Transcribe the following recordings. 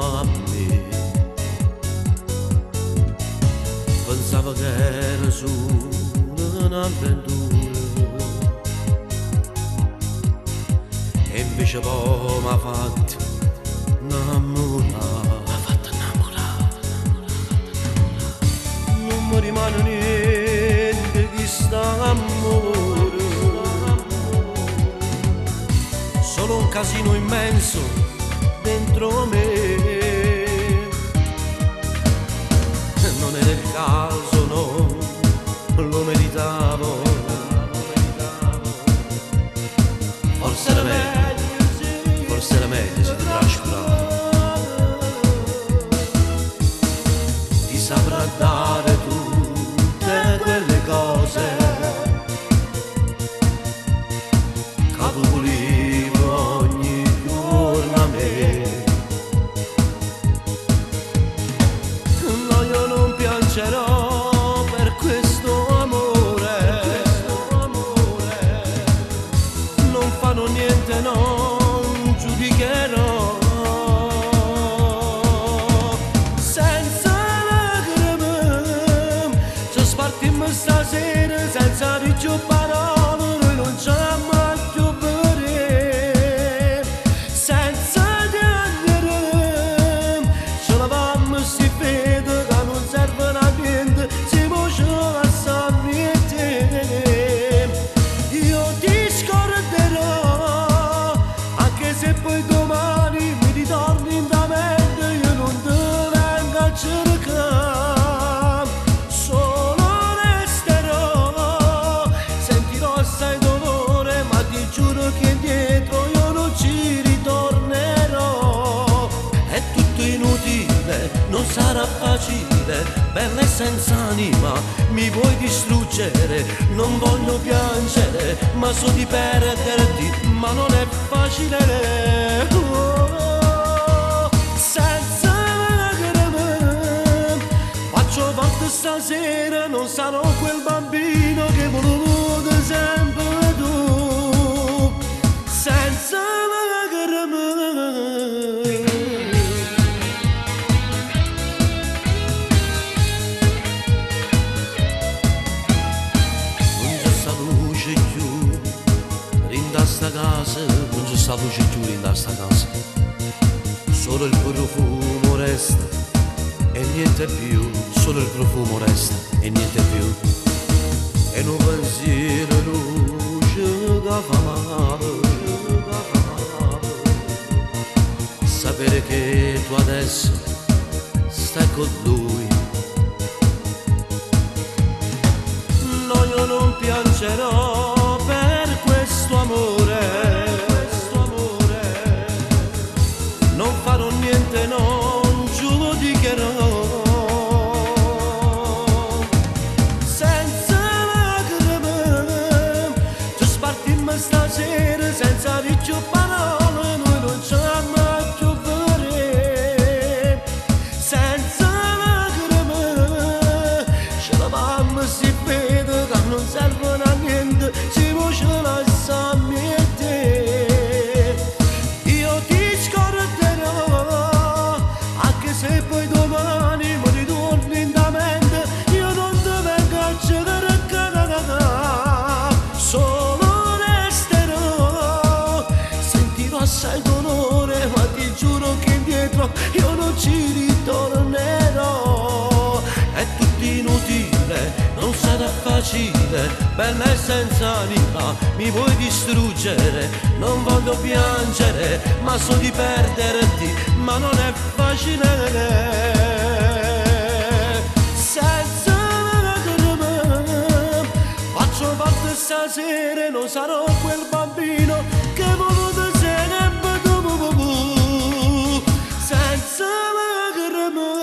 a me. Pensavo che era solo un'avventura e invece poi m'ha fatto innamorare. M'ha fatto innamorare. Non mi rimane niente di sta amore, solo un casino immenso dentro me. Non era il caso, no, lo meritavo. Forse era meglio, forse era meglio se ti trascuravo. Ti saprà dare tutte quelle cose che tu volevi ogni giorno a me. No, io non piangerò per questo amore, non farò niente, non giudicherò. Senza lacrime ci spartimmo stasera, senza dir più parole, noi non ci mai più vedere. Senza piangere ce lavammo sti fede che non servono a niente, se mo ce lasciamo niente. Io ti scorderò, anche se poi domani mi ritorni in mente, io non ti vengo a cercare, solo resterò, sentirò assai dolore, ma ti giuro che indietro io non ci ritornerò. È tutto inutile, non sarà facile, bella e senza anima, mi vuoi distruggere, non voglio piangere, ma so di perderti, ma non è facile. Oh, senza lacrime faccio forte stasera, non sarò quel bambino che volevo sempre tu, senza lacrime. Non c'è sta luce più in sta casa, non c'è sta luce più in sta casa, solo il profumo resta e niente più, solo il profumo resta e niente più. E un pensiero luce che fa male, sapere che tu adesso stai con lui. No, io non piangerò per questo amore, non farò niente, non giudicherò. Senza lacrime ci spartimmo stasera, senza dir più parole, noi non ci mai più vedere. Senza lacrime ce lavammo sti fede che non servono a niente, se mo ce lasciamo niente. Io ti scorderò, anche se poi domani mi ritorni in mente, io non ti vengo a cercare, solo resterò, sentirò assai dolore, ma ti giuro che indietro io non ci ritornerò. È tutto inutile, non sarà facile, bella e senza anima, mi vuoi distruggere, non voglio piangere, ma so di perderti, ma non è facile. Senza lacrime faccio parte stasera, non sarò quel bambino che voluto sempre tu, senza lacrime.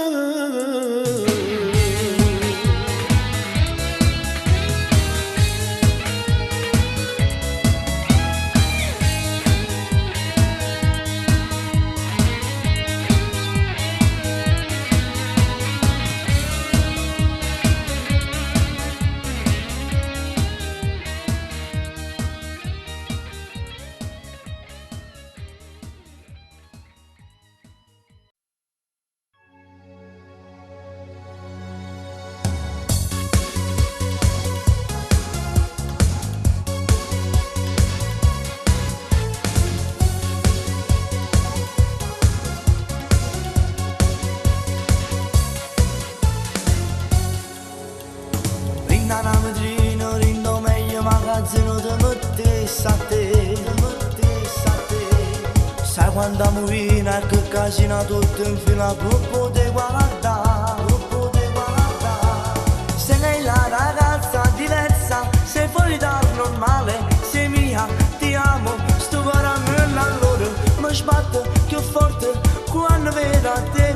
Quanta muina e che casino tutto in fila per poter guardare, per poter guardare. Sei la ragazza diversa, sei fuori dal normale, sei mia, ti amo, sto cuore a me allora mi sbatte più forte quando vedo a te.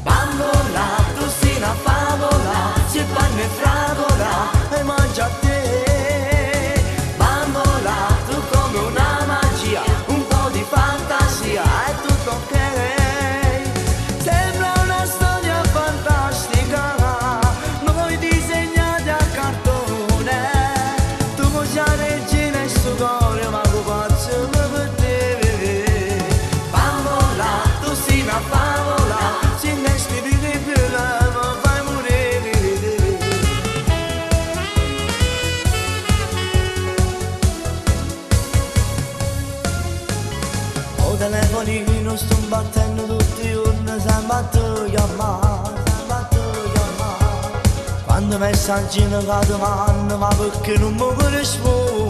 Bambola, tu sei una favola, si panna e fragola e mangia a te. Bambola, tu come una magia, un po' di fantasia, è tutto ok. Sembra una storia fantastica, noi disegnati a cartone. Tu sei la regina e sto cuore, ma che faccio per te? Bambola, tu sei una favola, se ne scrivi di più, mi fai morire. O telefonino sto battendo tutti i giorni, sempre a te chiamare, sempre a te chiamare. Quando messaggino che ti mando, ma perché non mi rispondi?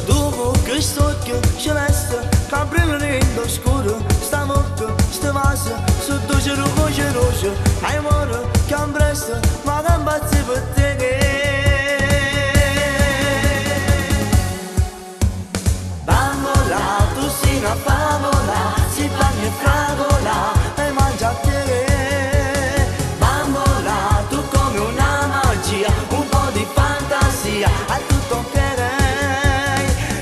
Tu che stocchio celeste, che brilla nello scuro, sta bocca, sta vaso, sotto c'è voce rosa, e muore, che presto, ma che impazzi per te. Bambola, tu sei una favola, si bagna e fragola e mangia a te. Bambola, tu come una magia, un po' di fantasia, è tutto ok.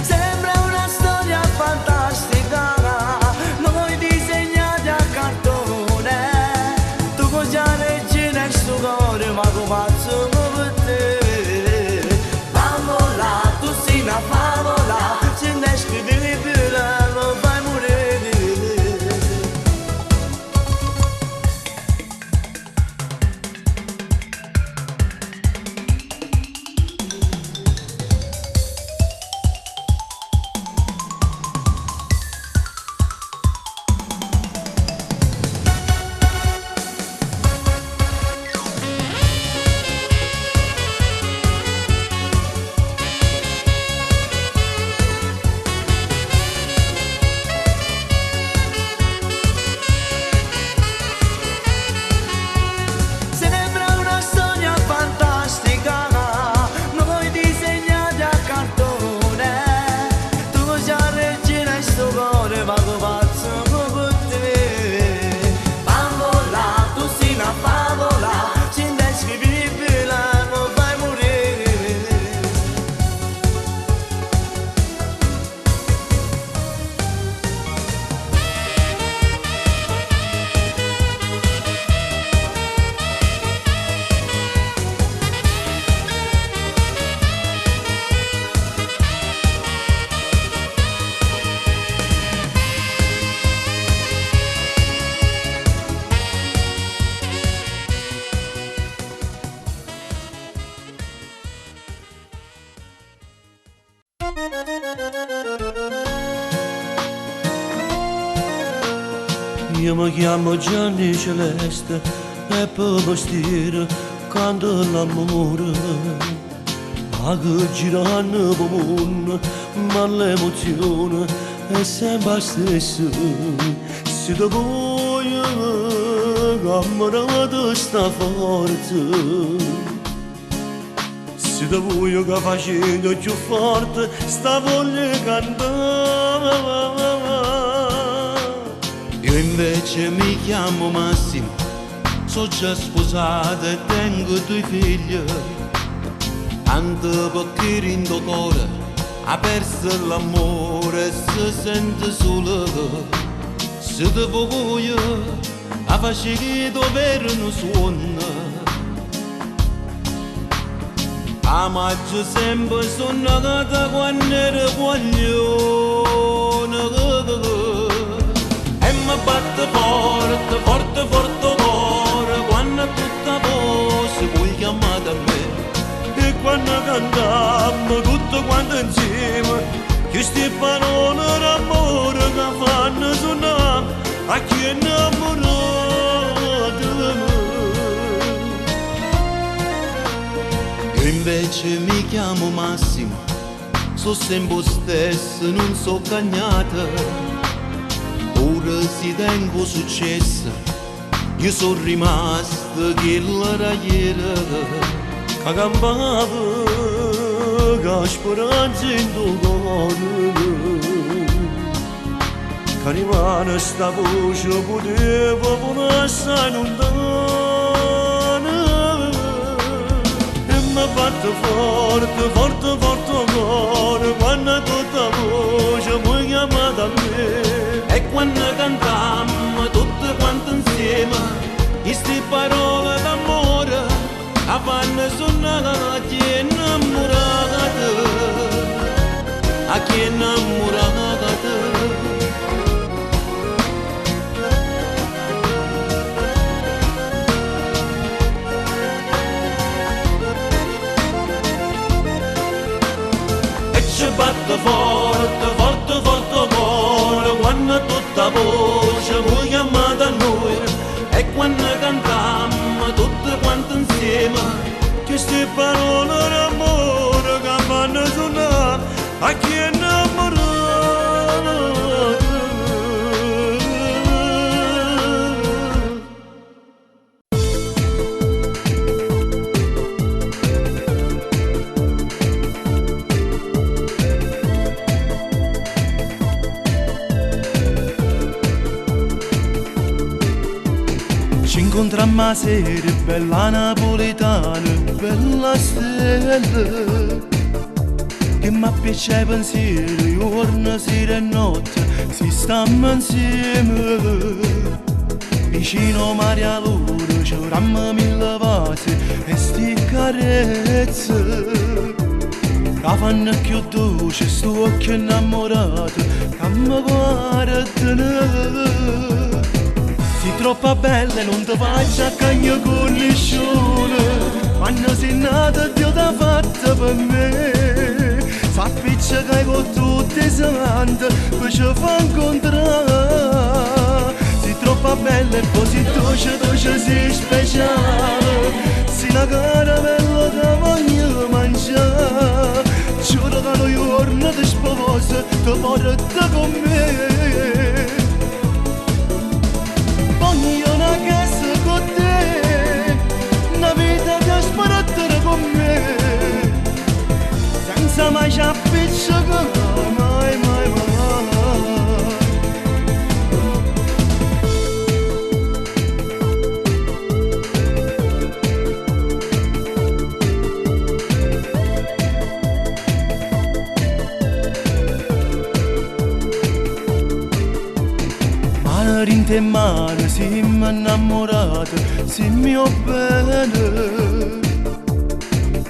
Sembra una storia fantastica, noi disegnati a cartone. Tu con la regina e sto cuore, ma come pazzo per te. Bambola, tu sei una favola, se ne scrivi di più, mi fai morire. Sembra una storia fantastica, noi disegnati a cartone. Tu sei la regina e sto cuore, ma che pazzo per te. Bambola, tu sei una favola, se ne scrivi di più, mi fai morire. Io mi chiamo Gianni Celeste e per vestire canto l'amore. Ma che girando per mondo, ma l'emozione è sempre la stessa. Se ti voglio, cammerato sta forza. Se ti voglio che facendo più forte, sta voglia cantare. Io invece mi chiamo Massimo, sono già sposato e tengo due figli. Tanto perché rindo cuore ha perso l'amore e si sente solo. Se ti voglio, a facile dovere un suono. A maggio sempre sono nata quando ero guaglione. E mi batte forte, forte, forte cuore quando tutta voce vuoi chiamare a me. E quando cantiamo tutto quanto insieme, queste parole d'amore che fanno suonare a chi è innamorato. Io invece Invece mi chiamo Massimo, so sempre 'o stesso, nun so cagnato. Pure si tengo successo, io sono rimasto chillo d'ieri. Ca campava cu 'a speranza 'int' 'o core Ca rimane 'sta voce puteva vulà assai luntano E me batte forte, forte, forte 'o core quanno tutta voce voi chiamate a me. E quanno cantammo tutte quante insieme, chesti parole d'ammore 'a fanno sunnà a chi è 'nnammurato, a chi è 'nnammurato. E ce batte forte, forte, forte 'o core quanno tutta voce voi chiammate a nuje. E quanno cantammo tutte quante insieme, chesti parole d'ammore ca fanno sunnà a chi è 'nnammurato. Ci incontrammo 'a sera, bella napoletana, bella stella, che m'appiccia 'e pensieri, juorno, sera e notte, si stammo insieme. Vicino 'o mare 'a luna, ce dammo mille vase e sti carezze, ca fanno cchiù doce st'uocchie 'nnammurate ca me guardano. Si troppo bella e nun te faccio a cagna con nessuno, quanno si nata Dio t'ha fatta per me. S'appiccica con tutti i santi per ci fa incontrare. Si troppo bella e poi si dolce, dolce, si speciale. Si 'na caramella che voglio mangiare. Giuro che nu juorno ti sposo, ti porto con me. Voglio 'na casa con te, 'na vita che spartere con me, senza mai ci appiccicare, mai, mai, mai. Mano dint' 'e mane, simme 'nnammurate, si mio bene.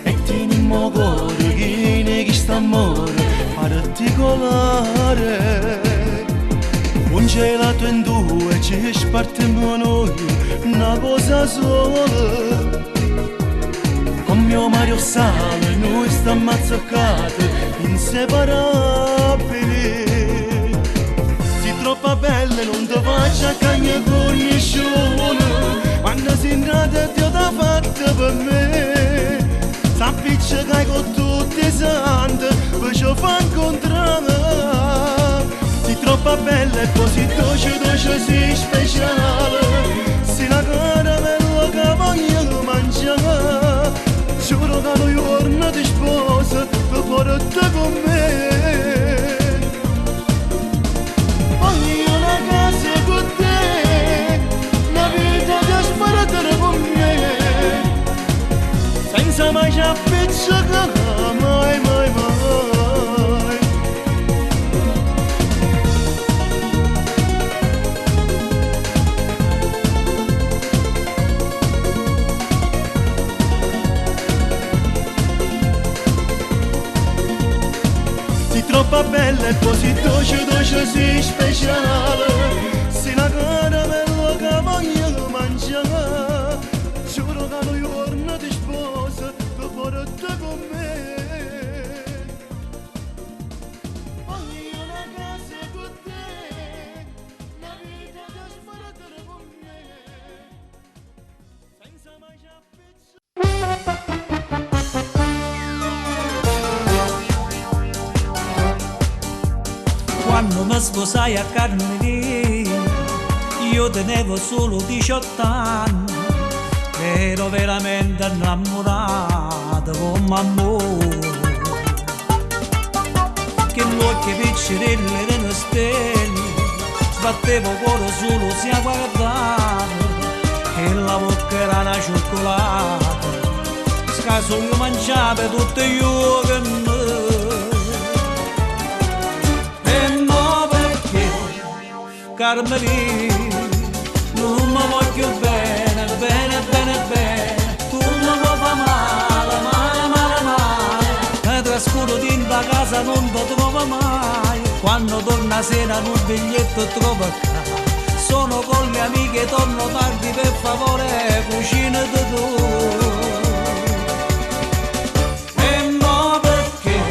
E tenimmo 'o core chino 'e chist'ammore particolare. Un gelato in due ci spartiamo noi, una cosa sola. Con mio Mario Sale noi stiamo azzeccati, inseparabili. Si troppo bella, non ti faccio a cagna con nessuno. Quando sei nata Dio t'ha fatta per me. S'appiccica con tutti i santi, per ci fa incontrare. Si troppo bella e poi si dolce, dolce, si speciale. Si 'na caramella che voglio mangiare. Giuro che nu juorno ti sposo, ti porto con me. Voglio 'na casa con te, 'na vita che spartere con me, senza mai ci appiccicare, mai, mai, mai. Si troppo bella e poi si dolce, dolce, si speciale. Si 'na caramella che voglio mangiare. Giuro che nu juorno ti sposo, ti porto con me. Voglio 'na casa con te, 'na vita che spartere con me, senza mai ci appiccicare. Quanno me sposai a Carmelina, io tenevo solo 18 anni, ero veramente innamorato come amore. Che l'occhi piccirilli erano stelle, sbattevo cuore solo se a guardavo, e la bocca era una cioccolata, scaso io mangiavo tutte io che E mo perché, Carmelina, non mi voglio bene, bene, bene, bene, tu mi vuoi fa male, male, male, male, mi trascuro dentro casa non ti trovo mai, quando torna a sera un biglietto trovo qua, sono con le amiche, torno tardi, per favore cucinati tu. E mo perché,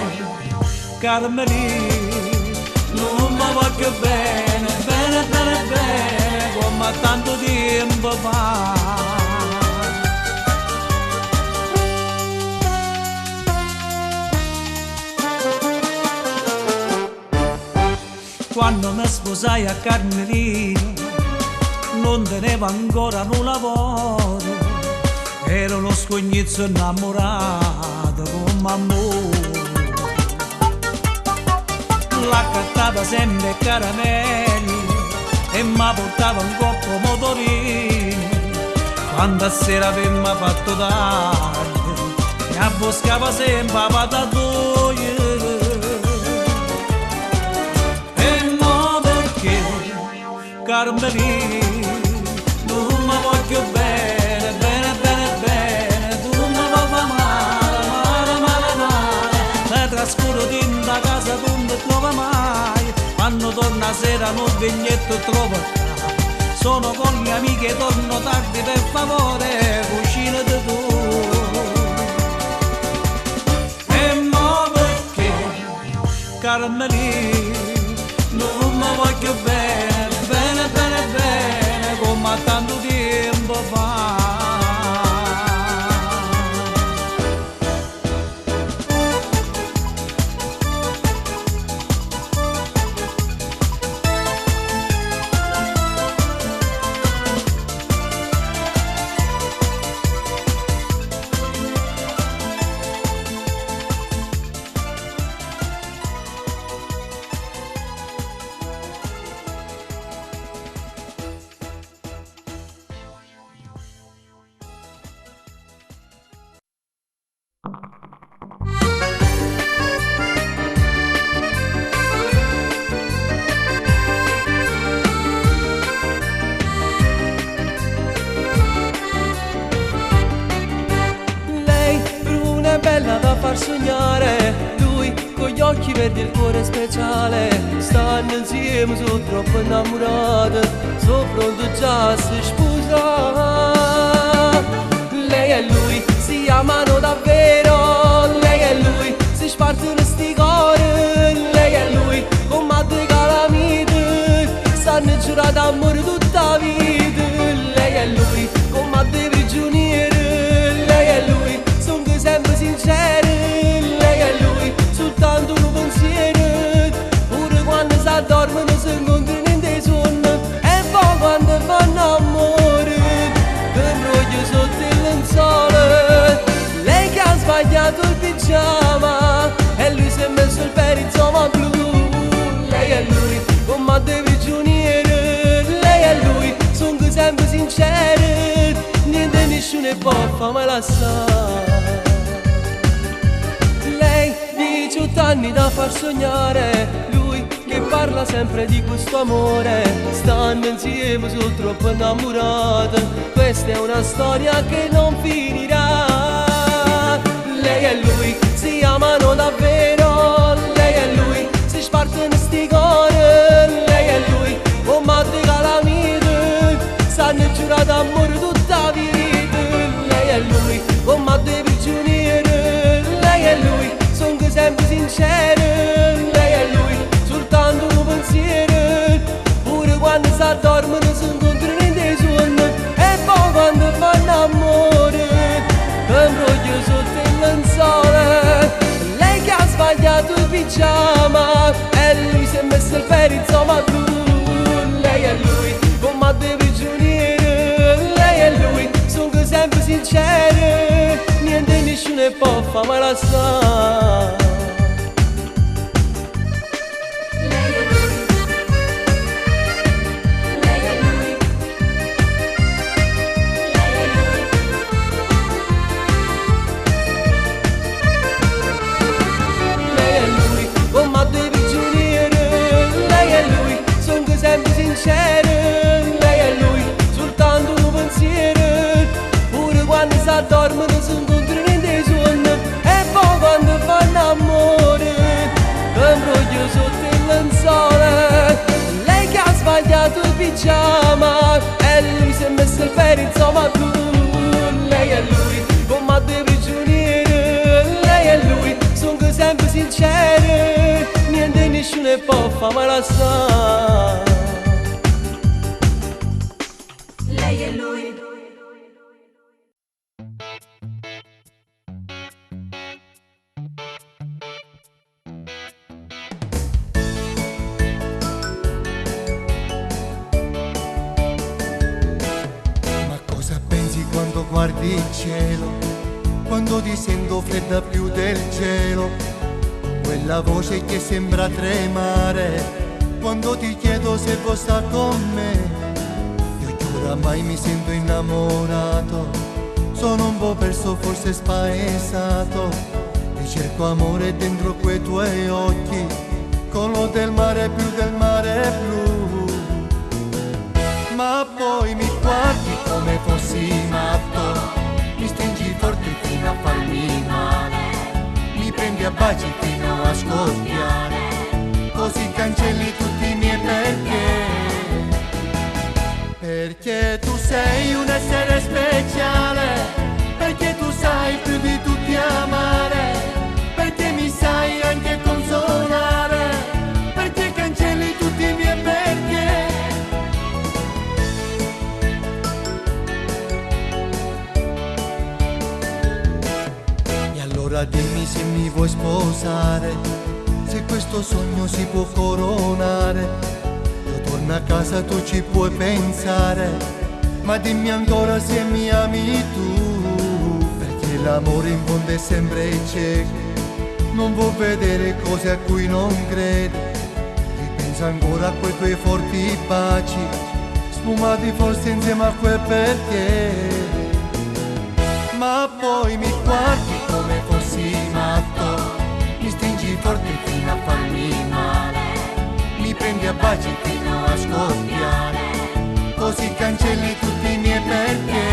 Carmelina, non mi voglio bene, bene, bene, bene, come tanto tempo fa. Quando mi sposai a Carmelina, non tenevo ancora un lavoro, ero uno scognizzo innamorato come amore. L'accattava sempre caramelli e mi portava un coppo motorino. Quando a sera aveva fatto tardi, mi abboscava sempre a patatoia. E mo perché, Carmelina, non mi voglio bene, bene, bene, bene, tu mi vuoi fa male, male, male, male, mi trascuro dentro a casa, tu non mi trovi mai, quando torna a sera un biglietto trovo qua, sono con le amiche, torno tardi, per favore cucinati tu. E mo perché, Carmelina, non mi voglio bene, bene, bene, bene, come tanto tempo fa. Lei bruna e bella da far sognare, lui con gli occhi verdi e il cuore speciale, stanno insieme, sono troppo innamorate, sono pronto già a si sposare. Lei e lui si amano davvero, lei e lui si spartono sti cuori, lei e lui come due calamite, stanno giurati amore tutta la vita, lei e lui come due prigionieri, lei e lui sono sempre sinceri, lei e lui soltanto un pensiero, pure quando si addormono si incontrano in dei sonni, e poi quando fanno amore, che imbroglio sotto il lenzuolo, lei che ha sbagliato il pigiama, e lui si è messo il perizoma blu, lei e lui come due prigionieri, lei e lui sono sempre sinceri, niente nessuno può farmi lasciare. Lei 18 anni da far sognare, lui che parla sempre di questo amore, stanno insieme, sono troppo innamorati, questa è una storia che non finirà. Lei e lui si amano davvero, lei e lui si spartono sti cuori, lei e lui come due calamite, s'hanno giurato amore tutta la vita, lei e lui come due prigionieri, lei e lui sono sempre sinceri, lei e lui soltanto un pensiero, pure quando si addormono si incontrano in dei sonni, e poi quando fanno amore, che imbroglio sotto il lenzuolo, lei che ha sbagliato pigiama e lui si è messo il perizoma blu. Lei e lui, come due prigionieri, lei e lui, sono sempre sinceri, niente nessuno può farmi lasciare. Lei e lui, lei e lui, lei e lui. Lei e lui, come due prigionieri, lei e lui, sono sempre sinceri, lei e lui, soltanto un pensiero, pure quando si addormono si incontrano in dei sogni, e poi quando fanno amore, imbroglio sotto il lenzuolo, lei che ha sbagliato il pigiama, e lui si è messo il perizoma blu, lei e lui, come due prigionieri, lei e lui, sono sempre sinceri, niente nessuno può farmi lasciare. Lei e lui. Ma cosa pensi quando guardi il cielo? Quando ti sento fredda più del gelo, con quella voce che sembra tremare, quando ti chiedo se vuoi sta con me, io che oramai mi sento innamorato, sono un po' perso, forse spaesato, ti cerco amore dentro quei tuoi occhi, color del mare più del mare blu. Ma poi mi guardi come fossi matto, mi stringi forte fino a farmi male, mi prendi a baci fino a scoppiare, così cancelli tutti i miei perché. Perché tu sei un essere speciale, perché tu sai più di tutti amare, perché mi sai anche consolare, perché cancelli tutti i miei perché. E allora dimmi se mi vuoi sposare, se questo sogno si può coronare. Io torno a casa, tu ci puoi pensare, ma dimmi ancora se mi ami tu, perché l'amore in fondo è sempre cieco, non vuol vedere cose a cui non crede. Ripensa ancora a quei tuoi forti baci, sfumati forse insieme a quel perché. Ma poi mi guardi come fossi matto, mi stringi forte fino a farmi male, mi prendi a baci fino a scoppiare, così cancelli tutti i miei perché.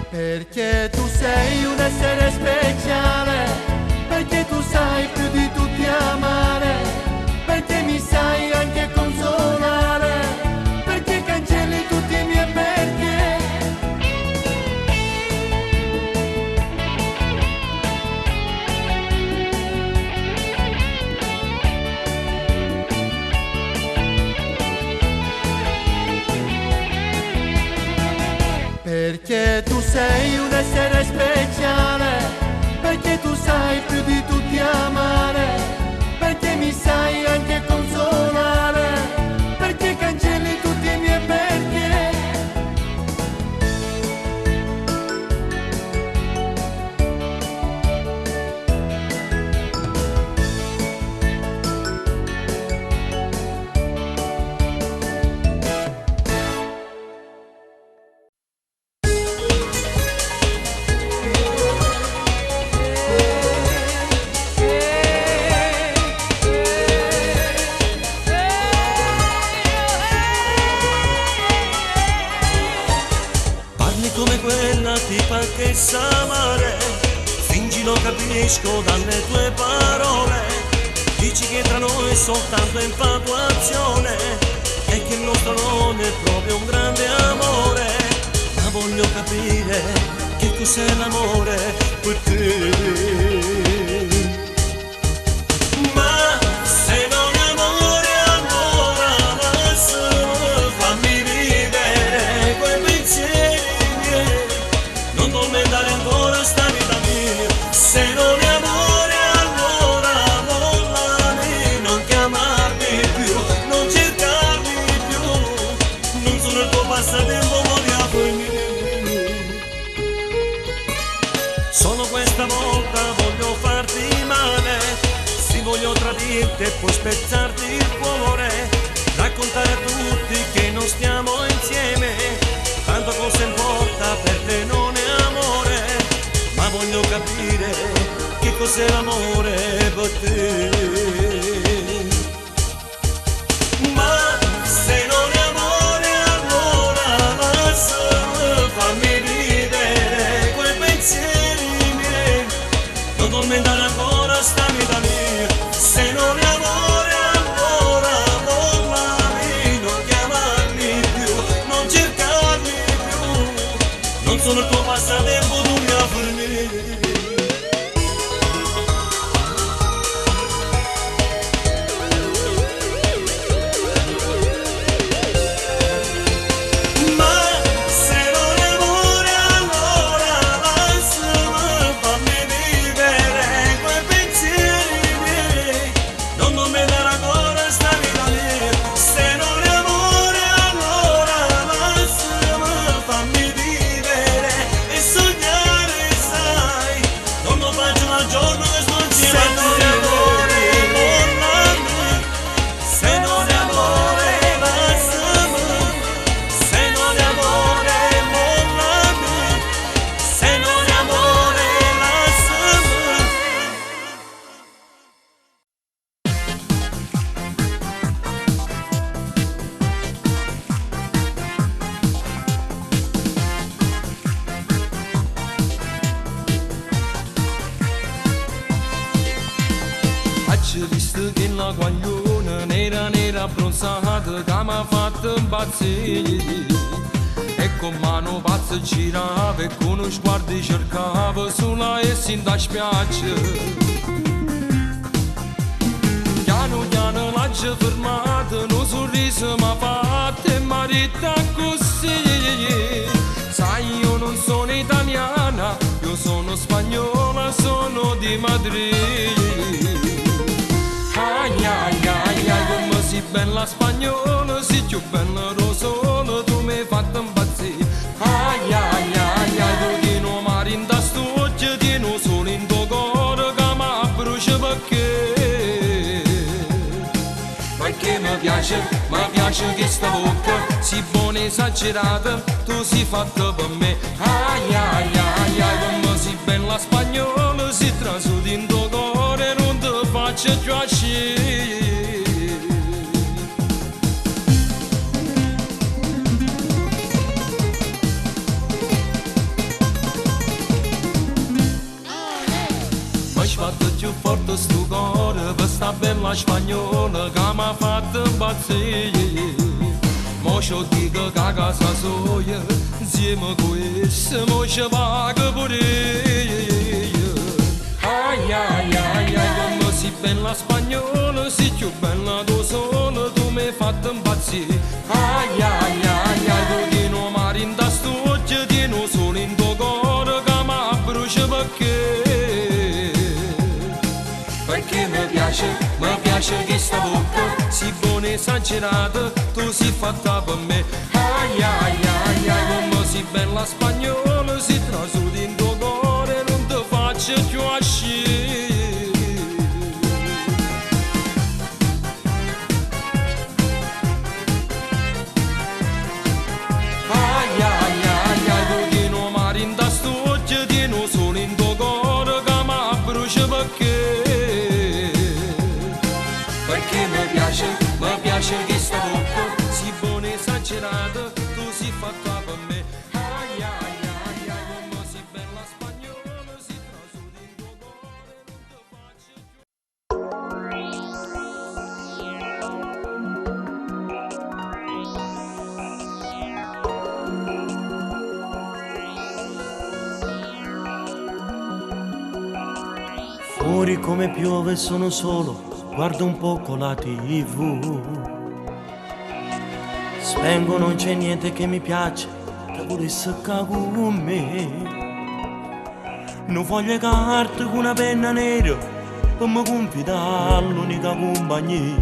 Perché tu sei un essere speciale, perché tu sai più di tutti amare, perché mi sai anche consolare, perché cancelli tutti i miei perché. Perché tu sei un essere speciale, perché tu sai più di tutti amare, perché mi sai anche consolare, perché cancelli tutti i miei perché. Parli come quella tipa che sa amare, fingi lo capisco dalle tue parole, dici che tra noi è soltanto infatuazione e che il nostro non è proprio un grande amore, ma voglio capire che cos'è l'amore per te. Ma se non è amore allora lasciami, fammi vivere quei pensieri miei, non tormentare ancora sta vita mia. Se non è amore allora voglio tradirti e poi spezzarti il cuore, raccontare a tutti che non stiamo insieme, tanto cosa importa per te non è amore, ma voglio capire che cos'è l'amore per te. Ma se non è amore allora lasciami, fammi ridere quei pensieri miei, non tormentare ancora sta vita mia. Se non è amore allora mollami, non chiamarmi più, non cercarmi più, non sono il tuo passatempo, tu mi fornire. Ma se non è amore allora lasciami, fammi vivere quei pensieri miei, non tormentare ancora sta vita mia. Se non è amore allora lasciami, fammi vivere e sognare, sai, non lo faccio un giorno che sto insieme a te. Se non è amore mollami, se non è amore lasciami, se non è amore mollami, se non è amore lasciami. Faccio visto che la guaglione nera nera abbronzata che mi ha fatto impazzire e con mano pazza girava e con uno sguardo cercava sulla e sin da spiaggia. Piano piano l'ha fermata, un sorriso mi ha fatto e marita così. Sai, io non sono italiana, io sono spagnola, sono di Madrid. Ai ai ai ai, come si bella spagnola, si più bella rosola, tu mi hai fatto impazzire. Ai ai ai ai, tu tieni un mare in tastocchio, tieni un sole in tuo cuore che mi brucia perché. Perché mi piace questa bocca, si buona esagerata, tu sei fatta per me. Ai ai ai ai, come si bella spagnola, si trasuta in tuo cuore, non ti faccio più uscire. Mi sbatte più forte sto cuore per sta bella spagnola che mi ha fatto impazzire. Mo c'ho dico che a casa sua, insieme a questa mo ci vago pure io. Ai ai ai ai, come si bella spagnola, si più bella tu sola, tu mi hai fatto impazzire. Ai ai ai ai, tu tieni un mare in tastocchio, tieni un sole in tuo cuore che mi brucia perché. Perché mi piace questa bocca, si buona esagerata, tu sei fatta per me. Ai ai ai ai, come si bella spagnola, si trasuta in tuo cuore, non ti faccio più uscire. Ai ai ai ai, tu tieni un mare in tastocchio, tieni un sole in tuo cuore che mi brucia perché. Perché mi piace questa bocca, si buona esagerata, tu sei fatta per me. Ai ai ai ai, come si bella spagnola, si trasuta in tuo cuore, non ti faccio più. Fuori come piove sono solo, guardo un poco la TV. Spengo, non c'è niente che mi piace, te volessi qua con me. Non voglio carta con una penna nera, per mi confidare l'unica compagnia.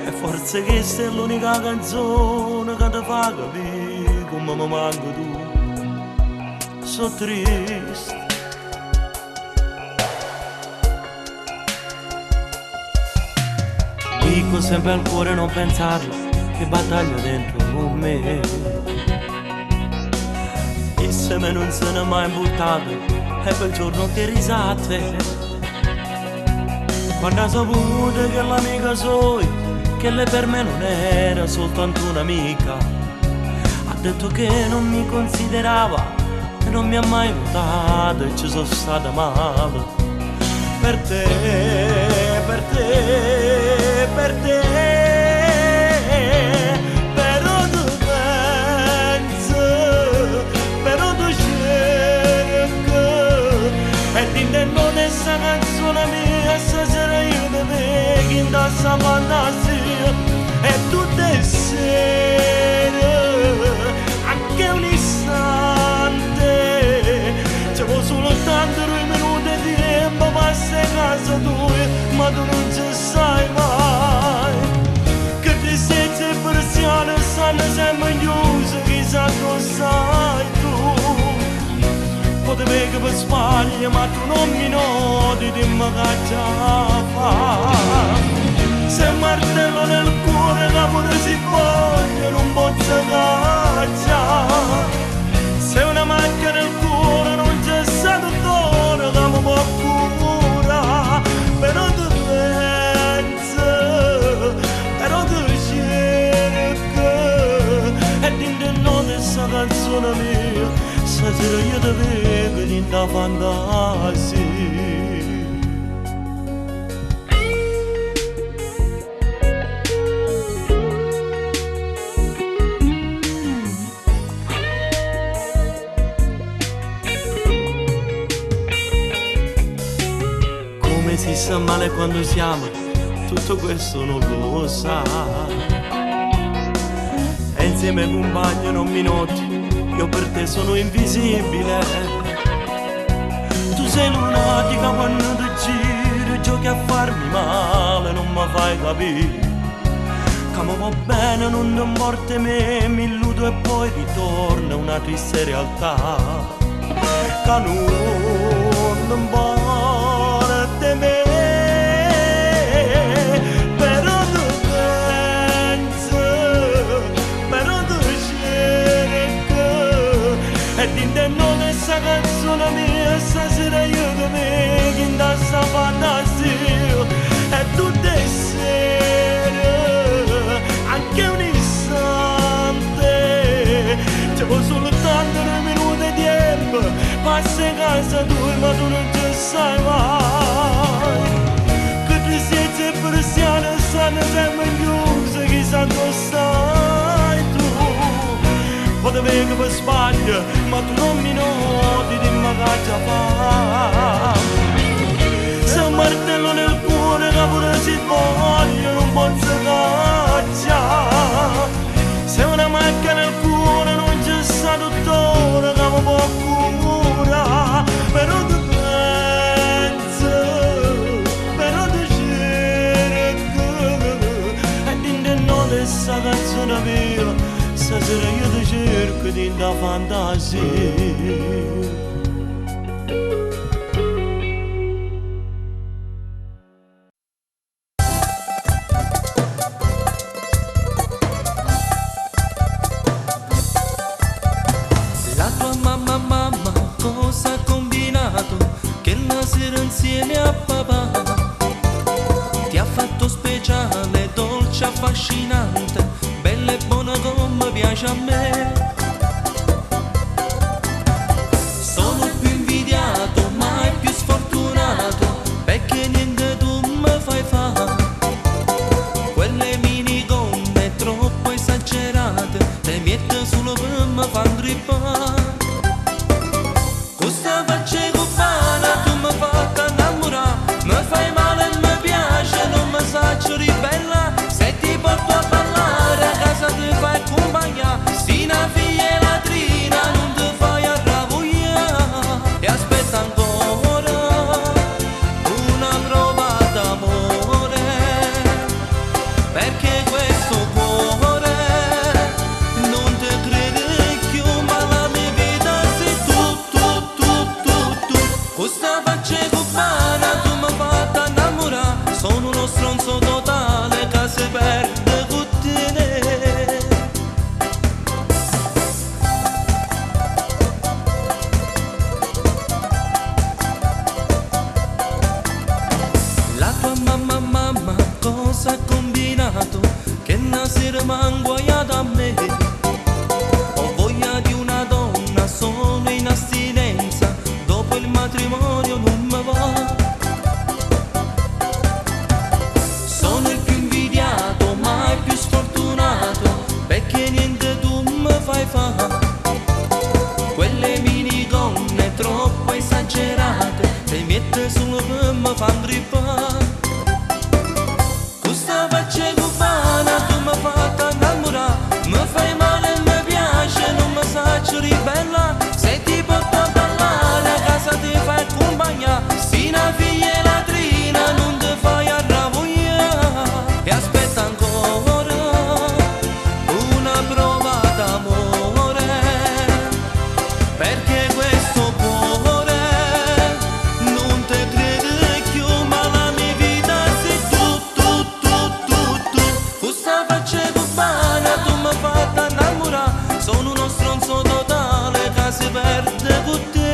E forse questa è l'unica canzone che ti fa capire come mi manco tu. So triste. Dico sempre al cuore non pensarlo, che battaglia dentro con me. E se me non se n'è mai buttato, è quel giorno che risate. Quando ha saputo che l'amica sua, che lei per me non era soltanto un'amica, ha detto che non mi considerava e non mi ha mai notato e ci sono stata male. Per te, per te, per te, però tu penso, però tu cerco, e ti non è sta canzone mia, stasera io te vedo in questa fantasia, e tutte le sere, anche un istante, ci vuole solo tanto due minuti di tempo, passa a casa tua, ma tu non ci sai mai. Che tristezza e persiane stanno sempre chiuse, chissà dove stai tu. Poi ti vedo per sbaglio, ma tu non mi noti, dimmi che già fa. Se martello nel cuore che pure si voglia, non posso cacciare. Se una macchia nel cuore non c'è stato dottore che mi può curare, però tu penso, però tu cerco, e dentro notte sta canzone mia, stasera io ti vedo in da fantasia. Come si sta male quando si ama, tutto questo non lo sa. E insieme ai compagni non mi noti, io per te sono invisibile. Tu sei lunatica quando ti giri, giochi a farmi male, non mi fai capire. Come va bene, non ti importa me, mi illudo e poi ritorna una triste realtà. Che non importa me, però tu penso, però tu cerco, e ti non è sta canzone mia, stasera io ti vedo in questa fantasia, e tutte le sere, anche un istante, ci vuole solo tanto due minuti di tempo, passa in casa tua ma tu non ci sai mai. Che tristezza e persiane stanno sempre chiuse, chissà dove stai tu. Poi ti vedo per sbaglio, ma tu non mi noti, dimmi che già fa. Se un martello nel cuore che pure si voglia, non posso cacciare. Se una macchia nel cuore non c'è sta dottore che mi può curare, però tu penso, però tu cerco, e dentro notte sta canzone mia, stasera io ti cerco dentro la fantasia. La tua mamma, mamma, cosa ha combinato? Che la sera insieme a papà ti ha fatto speciale, dolce, affascinante, bella e buona come piace a me. Sono più invidiato, mai più sfortunato, perché niente tu mi fai fare. Quelle minigonne troppo esagerate, te mette solo per mi far intrippare. Questa faccia cubana tu mi fai innamorare, mi fai male e mi piace, non mi saccio ribella. Se ti porto a ballare a casa ti fai compagnia, se una figlia latrina non ti fai arrabbiare. E aspetta ancora una prova d'amore, perché questo cuore non ti crede più, ma la mia vita sei tu, tu, tu, tu, tu. Questa faccia cubana tu mi hai fatto innamorare, sono uno stronzo totale che Mamma, mamma, cosa ha combinato? Che una sera m'ha inguaiato a me. Ho voglia di una donna, sono in astinenza, dopo il matrimonio non mi va. Sono il più invidiato, ma il più sfortunato, perché niente tu mi fai fare. Quelle minigonne troppo esagerate, te mette solo per mi fan grippare. Questa faccia cubana tu mi fatta innamorare, mi fai male e mi piace, non mi saccio ribellare. Se ti porto a ballare a casa ti fai accompagnare, se una figlia latrina non ti fai arrabbiare. E aspetta ancora una prova d'amore, perché questo cuore non te crede più, ma la mia vita sei tu, tu, tu, tu, tu. Questa faccia cubana tu mi fatta innamorare, sono uno stronzo totale che si perde con te.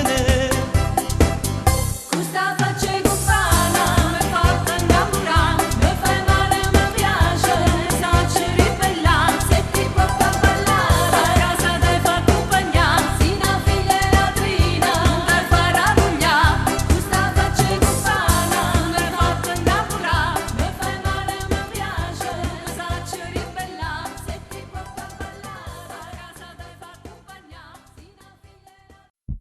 Questa faccia cubana mi fatta innamorare, mi fai male e mi piace, mi saccio ribellare. Se ti porto a ballare, a casa ti fa accompagnare, se una figlia è latrina, non ti farà arrugliare. Questa faccia cubana mi fatta innamorare, mi fai male e mi piace, mi saccio ribellare. Se ti porto a ballare, a casa ti fa accompagnare, se una figlia è latrina.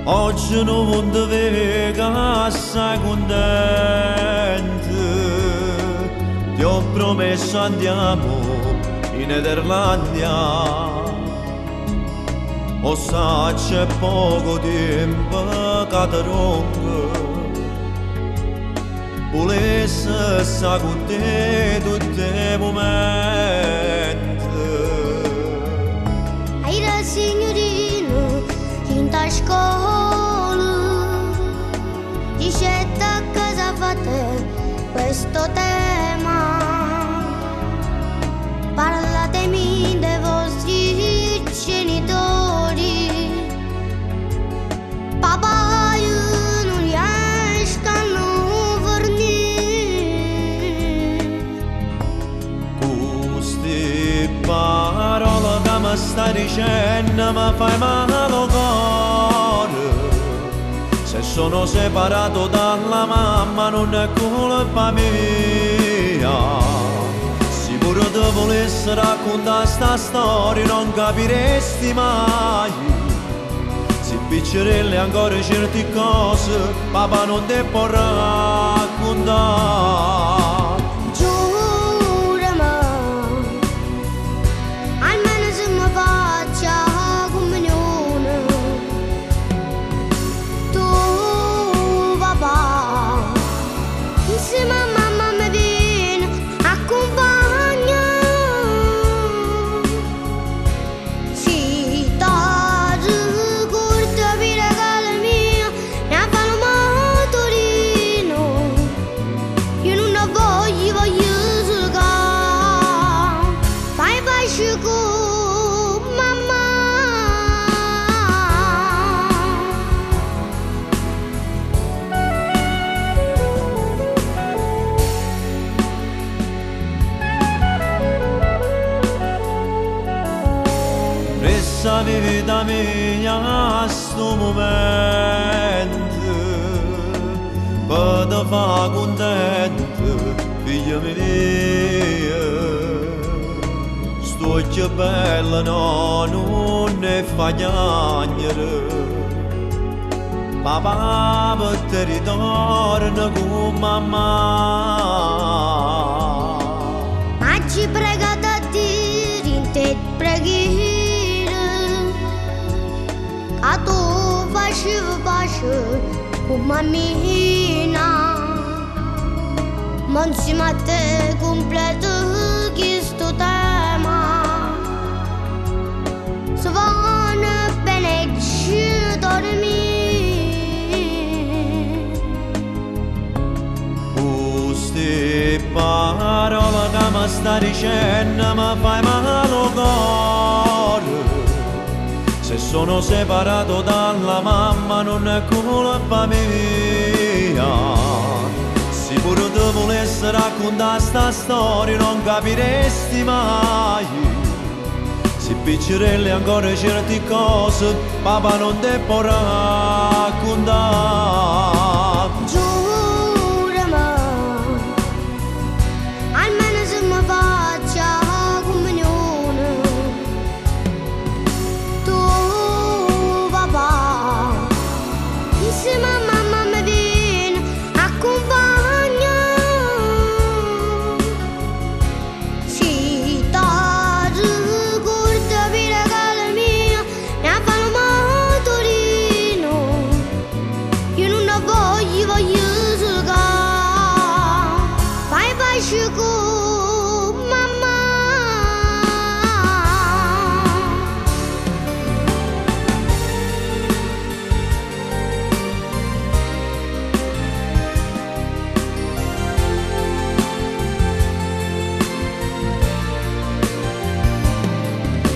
Oggi non ti vedo assai contento. Ti ho promesso andiamo in Nederlandia. O sa c'è poco tempo che ti rompo. Volesse sta con te tutti i momenti. Era signorino in scuola, dicetta cosa fate questo tema. Parlatemi dei vostri genitori. Papà, io non riesco a non fornire. Queste parole che mi stai dicendo mi fai male al cuore. Se sono separato dalla mamma non è colpa mia. Se pure ti volessi raccontare sta storia non capiresti mai. Se piccerelle ancora certe cose papà non te può raccontare. Giurami, almeno se mi faccia comunione. Tu papà, insieme a mamma mi vieni a accompagnare. Si t'arricordi per regalo mio, ne fa un motorino. Io non ne voglio, voglio solo che fai pace con mamma. Questa vita mia a sto momento per te fa contento, figlia mia. Sto occhio bello no, non ne fa piangere. Papà per te ritorna con mamma. Ma ci prega da dire in te preghiere, che tu facevi pace con mammina. Ma insieme a te completo questo tema. sta dicendo mi fai male al cuore. Se sono separato dalla mamma non è colpa mia. Se pure tu volessi raccontare sta storia non capiresti mai. Se piccerelle ancora certe cose papà non te può raccontare. Giurami, almeno se mi faccio la comunione. Tu papà, insieme a mamma mi vieni a accompagnare. Si ti ricordi per regalo mio, mi fa il motorino. Io non la voglio, voglio solo che fai pace con mamma.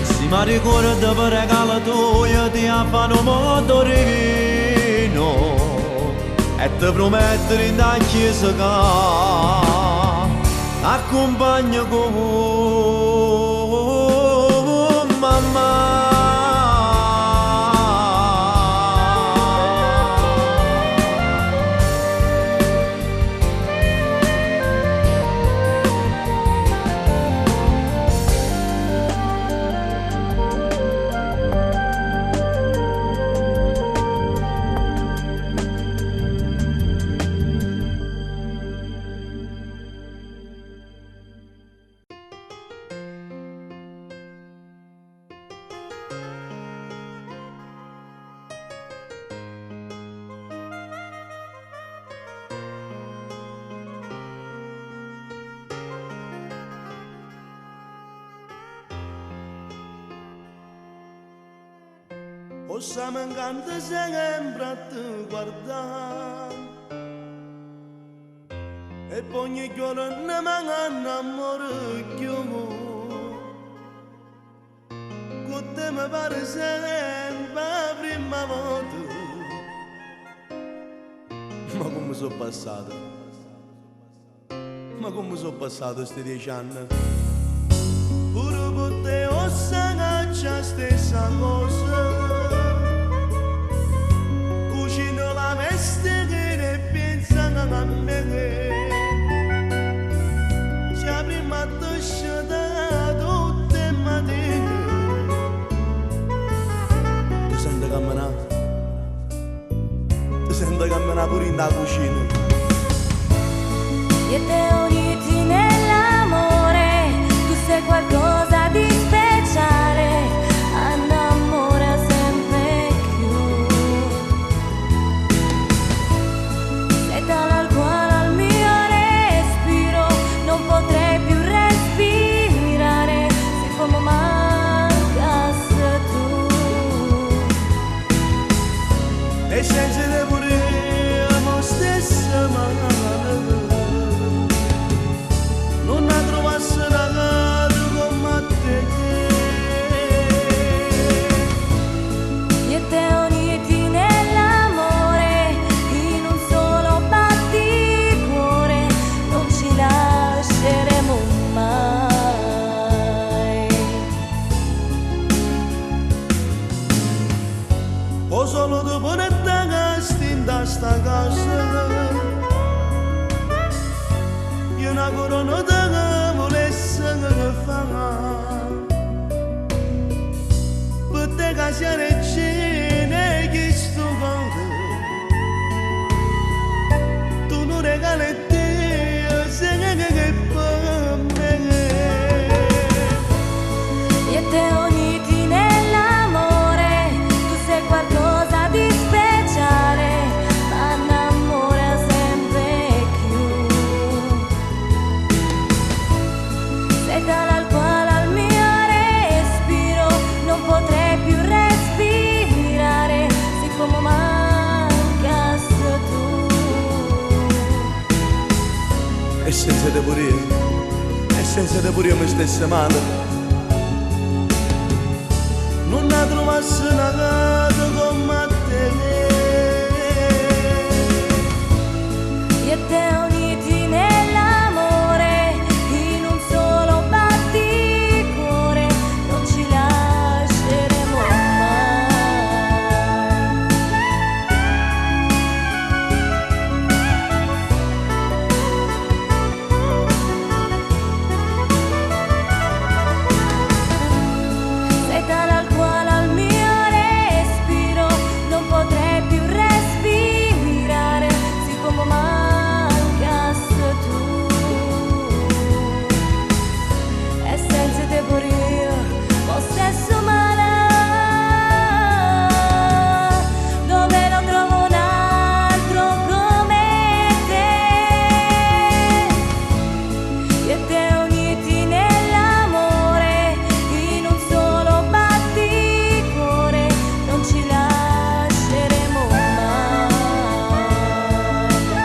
Se mi ricordo per regalo tuo ti fanno motorino e ti prometto in da chiesa che accompagno con mamma. O sa mancante sempre a te guardare e poi ogni giorno ne manca amore più. Con te mi pare sempre la prima volta. Ma come sono passato? Ma come sono passato questi 10 anni? Pure per te ho sa stessa cosa. Cucino la veste che ne pensa a me. Se la prima toscia tutte le mattine. Ti sento camminare? Ti sento camminare pure in da cucina. Io e te uniti nell'amore, tu sei qualcosa di speciale, innamora sempre più. Sei tale al quale al mio respiro, non potrei più respirare, se come mancasse tu. E senza te vorremmo stessa mano. Non la trovasse una come te. Io e te uniti nell'amore, in un solo batticuore, non ci lasceremo mai. O solo dopo una in sta casa. Io una corona te volesse fare. Per te che sia regina che sto cuore. Tu non regali te se che per me. Io e te uniti nell'amore, tu sei qualcosa di speciale, ma innamora sempre più. Sei tale al quale al mio respiro, non potrei più respirare, se come mancasse tu. E senza te pure, e Senza te pure io mi stesse male. Non la trovasse una come a te. Io e te uniti nell'amore, in un solo batticuore, non ci lasceremo mai. Sei tale al quale al mio respiro non potrei più respirare, siccome mancassi tu. E senza te pure io, lo stesso male, dove lo trovo un altro come te. Io e te uniti nell'amore, in un solo batticuore, non ci lasceremo mai, mai, mai.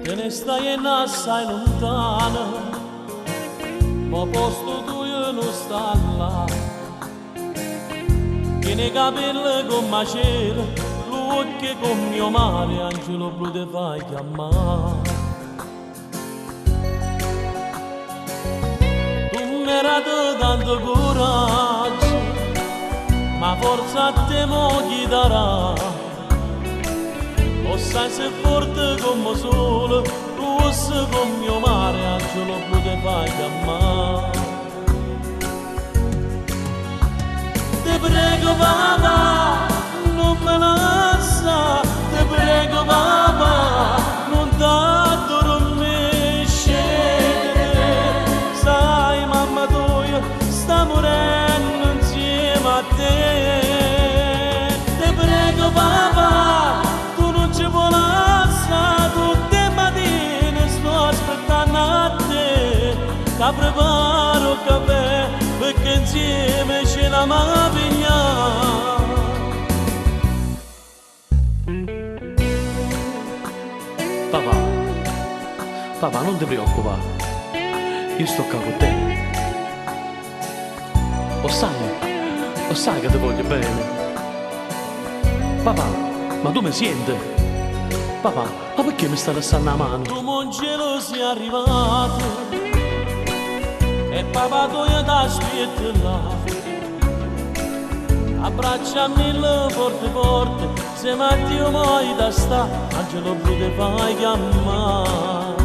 Te ne stai assai lontana, ma posto tuo non sta là. Che nei capelli come cielo, l'occhio come mio mare, angelo blu te fai chiamare. Tu mi hai dato tanto coraggio, ma forza a te mo chi darà. O sai se forte come sole, rosso come mio mare, angelo blu te fai chiamare. Te prego papà, non me lascia, te prego papà, non t'addormescere. Sai mamma tua sta morendo insieme a te. Te prego papà, tu non ci puoi lasciare, tutte le mattine sto aspettando a te, che preparo il caffè perché insieme ce la pigliamo. Papà, papà, non ti preoccupare, io sto qua con te. Lo sai che ti voglio bene. Papà, ma tu mi senti? Papà, ma perché mi stai lasciando la mano? Tu in cielo sei arrivato e papà tu ti aspetta là. Abbracciami forte forte, se ma Dio mai da sta, angelo blu te fai chiamare.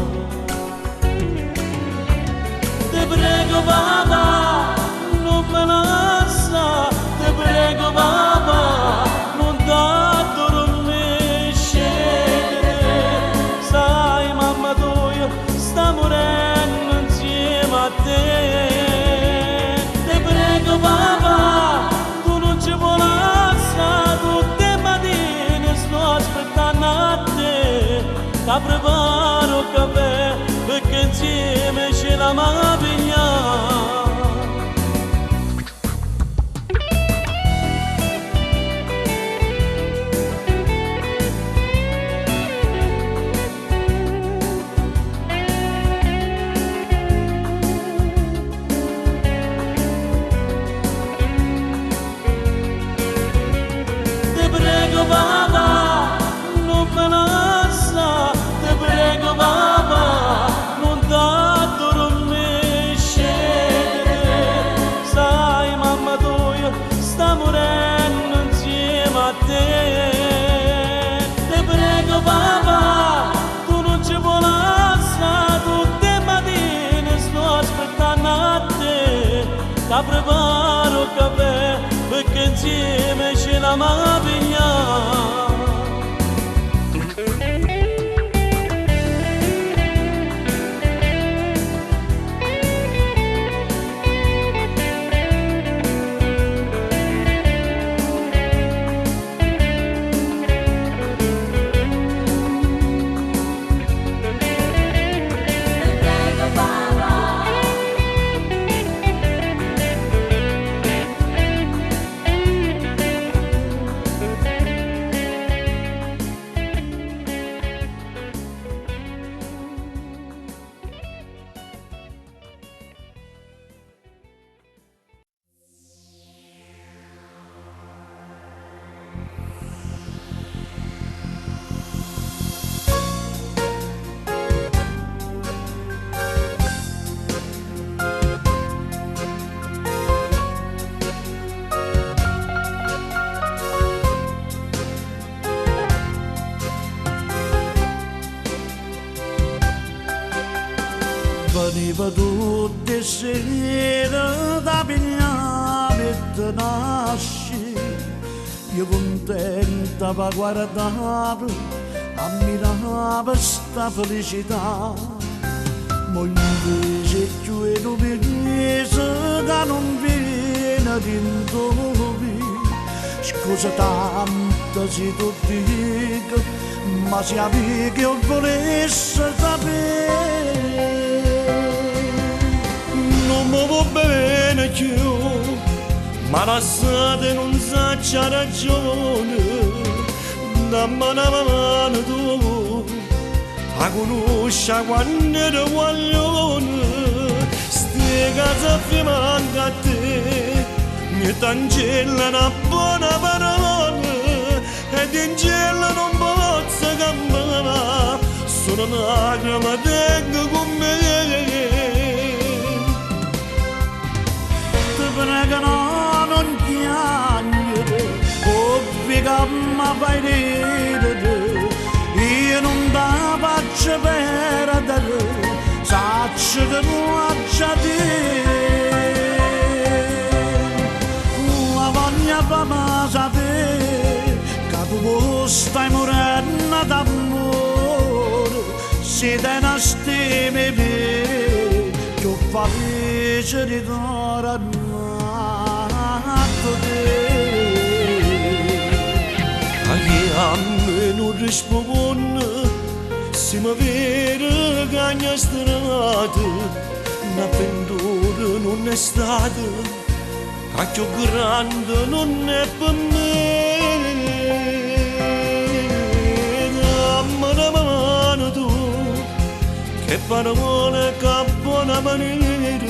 Te prego papà, non me lascia, te prego papà, non t'addormescere. Sai mamma tua sta morendo insieme a te. Te prego papà, tu non ci puoi lasciare, tutte le mattine sto aspettando a te, che preparo il caffè perché insieme ce la pigliamo. Te prego papà, non me lascia, te prego. Veniva tutte sere da pigliare e te nasci Io contenta pa guardare, ammirava sta felicità Ma invece più è un mese che non viene dintorno Scusa tanto se tu dico, ma se amico io volesse sapere. Non mi va bene più, ma lasciate non sa c'ha ragione, dammi una mano tu, a conosce quando ero guaglione, ste case fianco a te, mi tangella una buona parola, ed in cielo non posso camminare, sono lacrime tengo con me. Ti prego no, non piangere, ovvio che mi fai ridere, io non la faccio perdere, saccio che non c'è te. La voglia fa sapere che tu stai morendo d'amore, se te ne stimi me, più felice di tornare a te. A chi a me non risponde, se mi vede cagna strada, un'avventura non è stata, a più grande non è per me. Dammi una mano tu, che parole che buona maniera,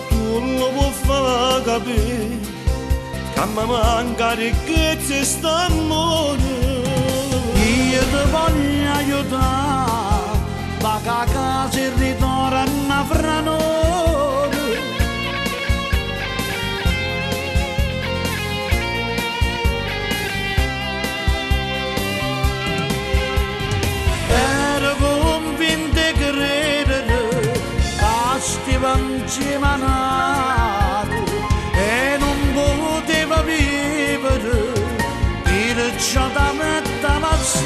tu lo puoi far capire, che mi manca ricchezza e st'amore. Io ti voglio aiutare, va a casa e ritorna fra noi. Ero convinto di credere che stava insieme a nato e non poteva vivere perciò da metà passare.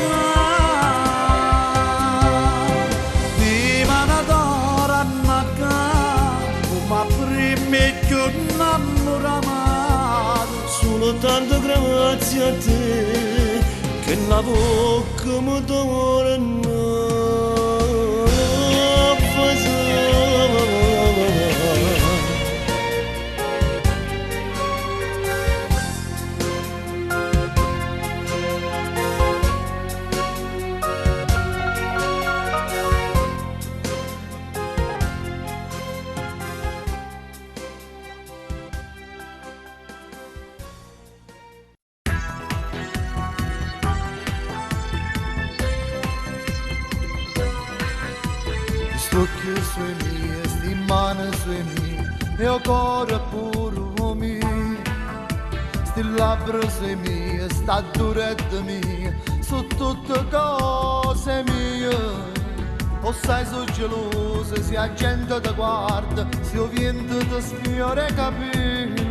Viva la donna come prima che innamorato. Solo tanto grazie a te che la bocca mi torna a fasare. St'occhi sui miei, sti mani sui miei, e il cuore pure mio. Sti labbra sui miei, sta duretta mia, su tutte cose mie. O sai sono geloso, se la gente ti guarda, se il vento ti sfiora i capelli.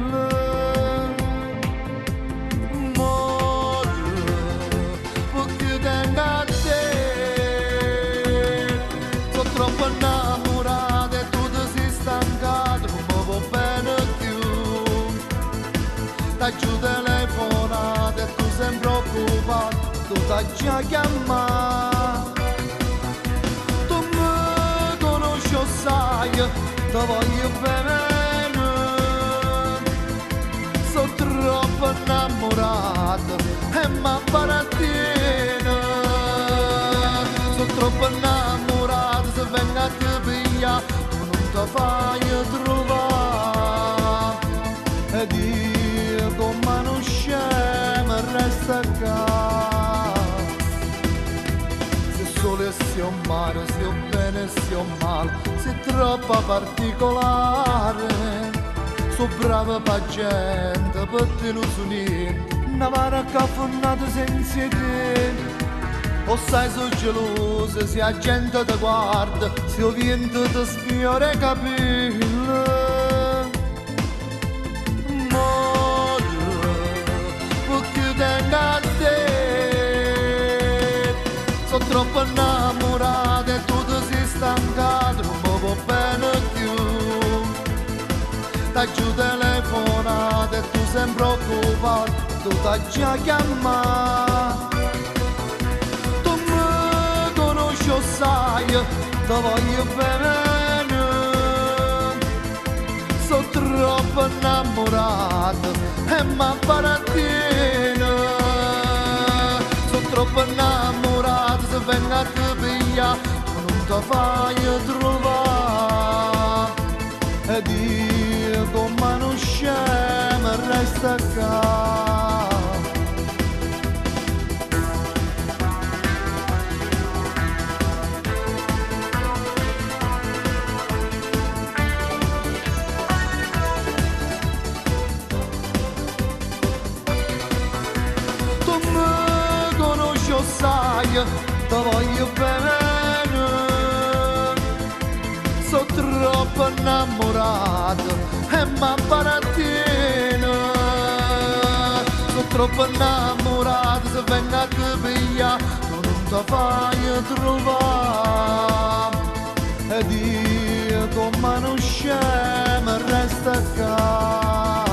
Amore, perché tengo a te, sono troppo innamorato e tu ti sei stancato, non mi va bene più. T'ho telefonato e tu sei preoccupato, tu t'hai già chiamato. Tu mi conosci, sai, ti voglio bene. Sono troppo innamorato e m'appartiene. Sono troppo innamorato, se vengo a te pigliare, tu non ti fai trovare. Ed io come non scemo resto qua. Se sole se un mare, se un bene, se un male, se troppo particolare. So brava pa gente, per te non so niente, una baracca affonnata senza te. O sai so geloso se a gente ti guarda, se o vento ti sfiora i capelli. Amore, perché tengo a te. Sono troppo innamorato e tu ti sei stancato, non mi va bene più. T'ho telefonato e tu sei preoccupato, tu t'hai già chiamato. Tu mi conosci, o sai, ti voglio bene. Sono troppo innamorato e m'appartiene. Sono troppo innamorato, se vengo a te pigliare, tu non ti fai trovare. Ed io come non scemo resta qua. Tu mi conosci, o sai, ti voglio bene. Sono troppo innamorato e m'appartiene. Sono troppo innamorato, se vengo a te pigliare, tu non ti fai trovare. Ed io come non scemo resta qua.